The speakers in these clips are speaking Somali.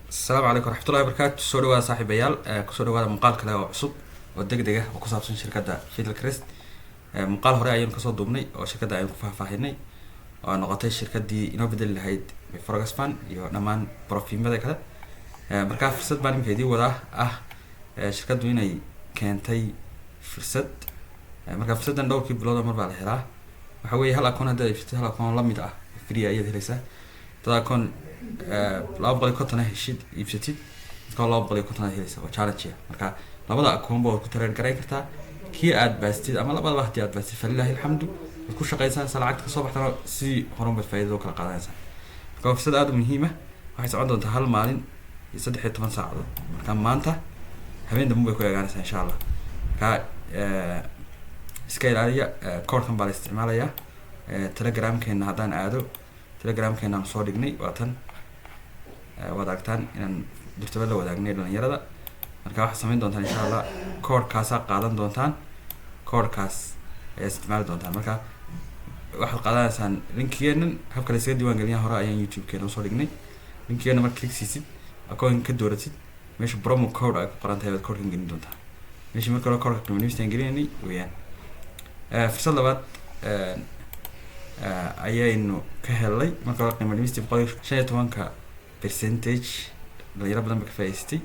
Asalaamu calaykum waraxmatullahi wabarakaatu. Soo dhawaada, saaxiibayaal. Kusoo dhawaada muuqaal kale oo cusub oo deg deg ah oo ku saabsan shirkadda Fidelcrest. Muuqaal hore ayaynu kasoo duubnay oo shirkadda aynu ku faahfaahinay oo noqotay shirkaddii inoo bedeli lahayd Forex Fund iyo dhammaan prop firmada kale. Markaa fursad baan iminka idiin wadaa ah shirkaddu inay keentay fursad. Marka fursaddan dhowrkii bilood oo mar baa la helaa. Waxa weeye, hal akoon haddaad iibsatid, hal akoon lamid ah free ayaad helaysaa. Dad akoon 250 heshid, iibsatid, midkoo 250 aad helaysaa oo challenge ah. Marka labada akoonba waad ku trade garayn kartaa. Kii aad baastid ama labadaba haddii aad baastid, falilahi alxamdu, waad ku shaqaysanaysaa. Lacagta kasoo baxdana sidii horun baad faa'iidada u kala qaadanaysaa. Marka waa fursad aada u muhiim ah. Waxay socon doontaa hal maalin iyo 13 saacadood. Marka maanta habeen dambe bay ku eegaanaysaa, insha Allah. Marka iska ilaaliya. Koodhkan baa la isticmaalayaa. Telegramkeena haddaan aado, Telegramkeena aan soo dhignay waa tan. Waad aragtaan inaan durtaba la wadaagnay dhalinyarada. Marka waxaad samayn doontaan, insha Allah, koodhkaasaa qaadan doontaan, koodhkaas ayaa isticmaali doontaan. Marka waxaad qaadanaysaan linkigeenan. Habka la iskaga diiwaan geliyaa hore ayaan YouTube-keena usoo dhignay. Linkigeena marka click siisid, akoonka ka dooratid, meesha promo code ay ku qoran tahay baad koodhkan gelin doontaa. Meeshii marka hore koodhka qiimo dhimistaan gelinaynay weeyaan. Fursad labaad ayaynu ka helnay. Marka hore qiimo dhimistii 115-ka percentage dhalinyaro badan ba ka faa'idaystay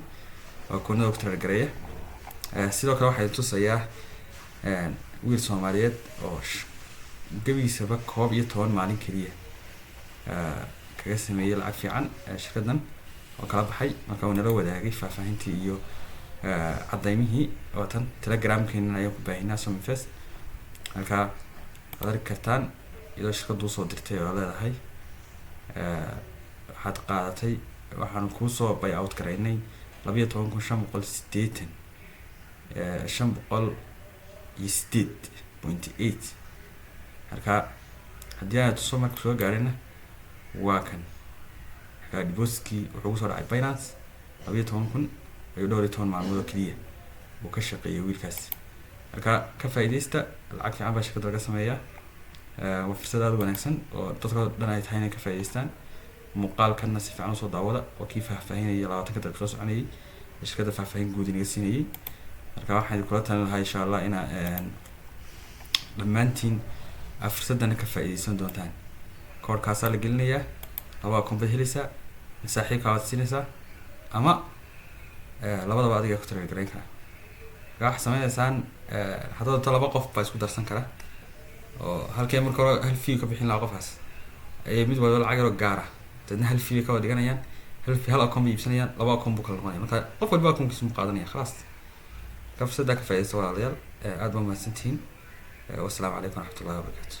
oo akoonada ku trade gareeya. Sidoo kale waxay tusayaa wiil Soomaaliyeed oo gebigiisaba 11 maalin keliya kaga sameeyey lacag fiican shirkaddan oo kala baxay. Marka uu nala wadaagay faahfaahintii iyo cadaymihii. Oo tan Telegramkeena ayaan ku baahinaa Sominvest. Marka waad arki kartaan iyadoo shirkaddu usoo dirtay oo leedahay, "Waxaad qaadatay, waxaan kuusoo buy out garaynay 12,580, 508.8." Marka haddii aad tuso marka soo gaarina, waa kan. Marka depositkii wuxuu kusoo dhacay Binance 12,000 ayuu dhowr iyo toban maalmood oo keliya uu ka shaqeeyay wiilkaas. Marka ka faa'iidaysta, lacag fiican baa shirkadda laga sameeyaa. Waa fursad aada u wanaagsan oo dadka dhan ay tahay inay ka faa'iidaystaan. Muuqaalkanna si fiican usoo daawada oo kii faahfaahinayay 20-ka daqiiqo soconayay ee shirkadda faahfaahin guud inaga siinayay. Marka waxaan kula talin lahaa, insha Allah, inaa dhammaantiin aad fursadana ka faa'iidaysan doontaan. Koodhkaasaa la gelinayaa, laba akoon baad helaysaa, mid saaxiibkaa waad siinaysaa ama labadaba adiga ku trade garayn kara. Marka waxaad sameynaysaan, haddaad doonto laba qof baa isku darsan kara oo halkee marka hore hal fee ka bixin lahaa qofkaas ayay mid walba lacag yaroo gaara, dabeedna hal fee ka wada dhiganayaan, hal fee, hal akoon bay iibsanayaan, laba akoon buu kala noqonaya. Marka qof walba akoonkiisa mu qaadanaya, khalaas. Marka fursaddaa ka faaidaysta, walaalayaal. Aad baa mahadsantihiin. Wasalaamu calaykum waraxmatullahi wabarakaatu.